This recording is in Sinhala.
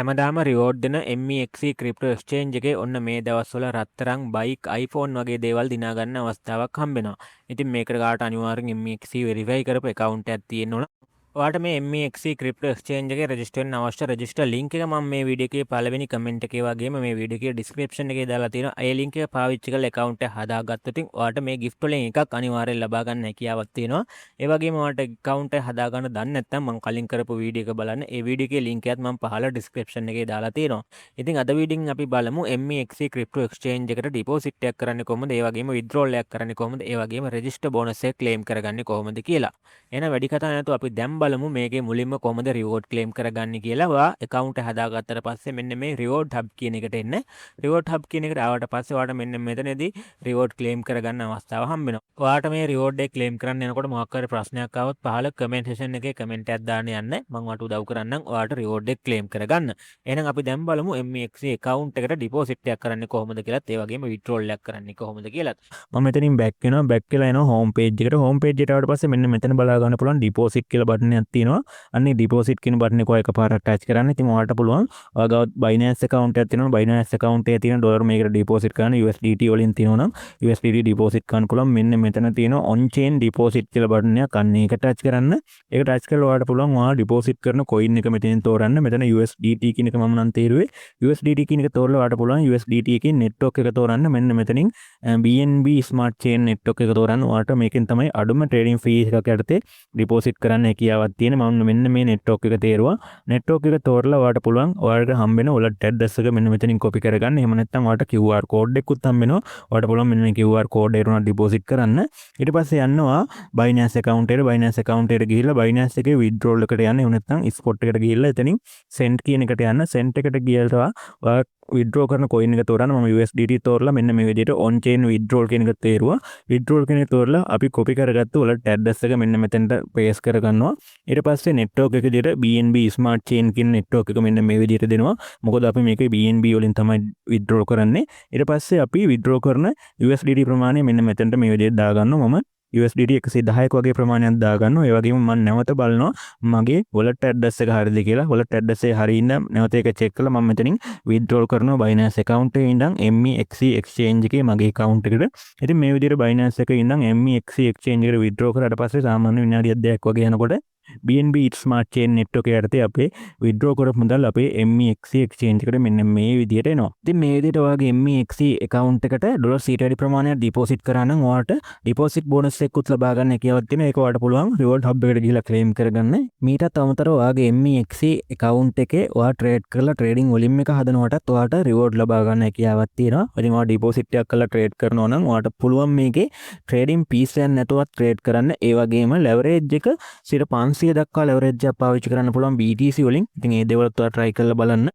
හැමදාම රිවෝඩ් දෙන MEXC crypto exchange එකේ ඔන්න මේ දවස්වල රත්තරන්, බයික්, iPhone වගේ දේවල් දිනා ගන්න අවස්ථාවක් හම්බෙනවා. ඉතින් මේකට ඔයාට අනිවාර්යෙන් MEXC verify කරපු account එකක් තියෙන්න ඕන. ඔයාට මේ MEXC crypto exchange එකේ රෙජිස්ටර් වෙන්න අවශ්‍ය රෙජිස්ටර් ලින්ක් එක මම මේ වීඩියෝ එකේ පළවෙනි කමෙන්ට් එකේ වගේම මේ වීඩියෝ එකේ ඩිස්ක්‍රිප්ෂන් එකේ දාලා තියෙනවා. ඒ ලින්ක් එක පාවිච්චි කරලා account එක හදාගත්තොත් ඔයාට මේ ගිෆ්ට් වලින් එකක් අනිවාර්යෙන් ලබා ගන්න හැකියාවක් තියෙනවා. ඒ වගේම ඔයාට account එක හදාගන්න දන්නේ නැත්නම් මම කලින් කරපු වීඩියෝ එක බලන්න. ඒ වීඩියෝ එකේ ලින්ක් එකත් මම පහළ ඩිස්ක්‍රිප්ෂන් එකේ දාලා තියෙනවා. ඉතින් අද වීඩියෝ එකෙන් අපි බලමු MEXC crypto exchange එකට ඩිපොසිට් එකක් කරන්නේ කොහොමද? ඒ වගේම විත්ඩ්‍රෝල් එකක් කරන්නේ කොහොමද? ඒ වගේම රෙජිස්ටර් බෝනස් එක ක්ලේම් කරගන්නේ කොහොමද කියලා. එහෙනම් වැඩි කතා නැතුව අපි දැන් බලමු මේකේ මුලින්ම කොහොමද රිවෝඩ් ක්ලේම් කරගන්නේ කියලා. ඔයා ඇකවුන්ට් එක හදාගත්තට පස්සේ මෙන්න මේ රිවෝඩ් හබ් කියන එකට එන්න. රිවෝඩ් හබ් කියන එකට ආවට පස්සේ ඔයාට මෙන්න මෙතනදී රිවෝඩ් ක්ලේම් කරගන්න අවස්ථාව හම්බ වෙනවා. ඔයාට මේ රිවෝඩ් එක ක්ලේම් කරන්න යනකොට මොකක් හරි ප්‍රශ්නයක් ආවොත් පහළ කමෙන්ට් සෙක්ෂන් එකේ කමෙන්ට් එකක් දාන්න යන්න. මම ඔයාට උදව් කරන්නම් ඔයාට රිවෝඩ් එක ක්ලේම් කරගන්න. එහෙනම් අපි දැන් බලමු MEXC account එකට ඩිපොසිට් එකක් කරන්නේ කොහොමද කියලාත්, ඒ වගේම විත්ඩ්‍රෝල් එකක් කරන්නේ කොහොමද කියලාත්. මම මෙතනින් බැක් වෙනවා. බැක් වෙලා එනවා හෝම් පේජ් එකට. හෝම් පේජ් එකට ආවට පස්සේ මෙන්න මෙතන බලා ගන්න පුළුවන් ඩිපොසිට් කියලා බටන් එකක් තියෙනවා. අන්න ඒ ඩිපොසිට් කියන බටන් එක ඔයා එකපාරට ටච් කරන්න. ඉතින් ඔයාලට පුළුවන් ඔයා ගාව Binance account එකක් තියෙනවා. Binance account එකේ තියෙන ඩොලර් මේකට ඩිපොසිට් කරන්න. USDT වලින් තියෙනවා නම් USDT deposit කරන්න පුළුවන්. මෙන්න මෙතන තියෙනවා on chain deposit කියලා බටන් එකක්. අන්න ඒක ටච් කරන්න. ඒක ටච් කරලා ඔයාලට පුළුවන් ඔයා ඩිපොසිට් කරන කොයින් එක මෙතනින් තෝරන්න. මෙතන USDT කියන එක මම නම් තේරුවේ. USDT කියන එක තෝරලා ඔයාලට පුළුවන් USDT එකේ නෙට්වර්ක් එක තෝරන්න. මෙන්න මෙතනින් BNB Smart Chain network එක තෝරන්න. ඔයාලට මේකෙන් තමයි අඩුම ට්‍රේඩින් ෆී එකක් යටතේ ඩිපොසිට් කරන්න හැකියාවක් තියෙන. මම මෙන්න මේ නෙට්වර්ක් එක තේරුවා. නෙට්වර්ක් එක තෝරලා ඔයාලට පුළුවන් ඔයාලට හම්බෙන වොලට් ඇඩ්‍රස් එක මෙන්න මෙතනින් කොපි කරගන්න. එහෙම නැත්නම් ඔයාලට QR code එකකුත් හම්බ වෙනවා. ඔයාලට පුළුවන් මෙන්න මේ QR code එකට උනත් ඩිපොසිට් කරන්න. ඊට පස්සේ යනවා Binance account එකට. Binance account එකට ගිහිල්ලා Binance එකේ withdrawal එකට යන්න. එහෙම නැත්නම් spot එකට ගිහිල්ලා එතනින් send කියන එකට යන්න. Send එකට ගියලා ඔයා විත්ඩ්‍රෝ කරන කොයින් එක තෝරන්න. මම USDT තෝරලා මෙන්න මේ විදිහට on chain withdrawal කියන එක තේරුවා. Withdrawal කියන එක තෝරලා අපි කොපි කරගත්ත වොලට් ඇඩ්‍රස් එක මෙන්න මෙතනට පේස්ට් කරගන්නවා. ඊට පස්සේ නෙට්වර්ක් එක විදිහට BNB Smart Chain කියන නෙට්වර්ක් එක මෙන්න මේ විදිහට දෙනවා. මොකද අපි මේකේ BNB වලින් තමයි විත්ඩ්‍රෝ කරන්නේ. ඊට පස්සේ අපි විත්ඩ්‍රෝ කරන USDT ප්‍රමාණය මෙන්න මෙතනට මේ විදිහට දාගන්නවා. මම USDT 110ක වගේ ප්‍රමාණයක් දාගන්නවා. ඒ වගේම මම නැවත බලනවා මගේ වොලට් ඇඩ්‍රස් එක හරිද කියලා. වොලට් ඇඩ්‍රස් එක හරි ඉඳන් නැවත ඒක චෙක් කරලා මම මෙතනින් විත්ඩ්‍රෝල් කරනවා Binance account එකේ ඉඳන් MEXC exchange එකේ මගේ account එකට. ඉතින් මේ විදිහට Binance එකේ ඉඳන් MEXC exchange එකට විත්ඩ්‍රෝ කරාට පස්සේ සාමාන්‍ය විනාඩියක් දෙකක් වගේ යනකොට BNB Smart Chain network යටතේ අපේ විත්ඩ්‍රෝ කරපු මුදල් අපේ MEXC exchange එකට මෙන්න මේ විදිහට එනවා. ඉතින් මේ විදිහට ඔයාගේ MEXC account එකට ඩොලර් 100ට වැඩි ප්‍රමාණයක් ඩිපොසිට් කරා නම් ඔයාට ඩිපොසිට් බෝනස් එකකුත් ලබා ගන්න හැකියාවක් තියෙනවා. ඒක ඔයාට පුළුවන් රිවෝඩ් හබ් එකට ගිහිල්ලා ක්ලේම් කරගන්න. මීටත් අමතරව ඔයාගේ MEXC account එකේ ඔයා ට්‍රේඩ් කරලා ට්‍රේඩින් වොලියුම් එක හදනවටත් ඔයාට රිවෝඩ් ලබා ගන්න හැකියාවක් තියෙනවා. ඉතින් ඔයා ඩිපොසිට් එකක් කරලා ට්‍රේඩ් කරනවා නම් ඔයාට පුළුවන් මේකේ ට්‍රේඩින් ෆීස් එකක් නැතුවත් ට්‍රේඩ් කරන්න. ඒ වගේම ලෙවරේජ් එක 500 දක්වා ලෙවරේජ් එකක් පාවිච්චි කරන්න පුළුවන් BTC වලින්. ඉතින් ඒ දේවලුත් ඔයා try කරලා බලන්න.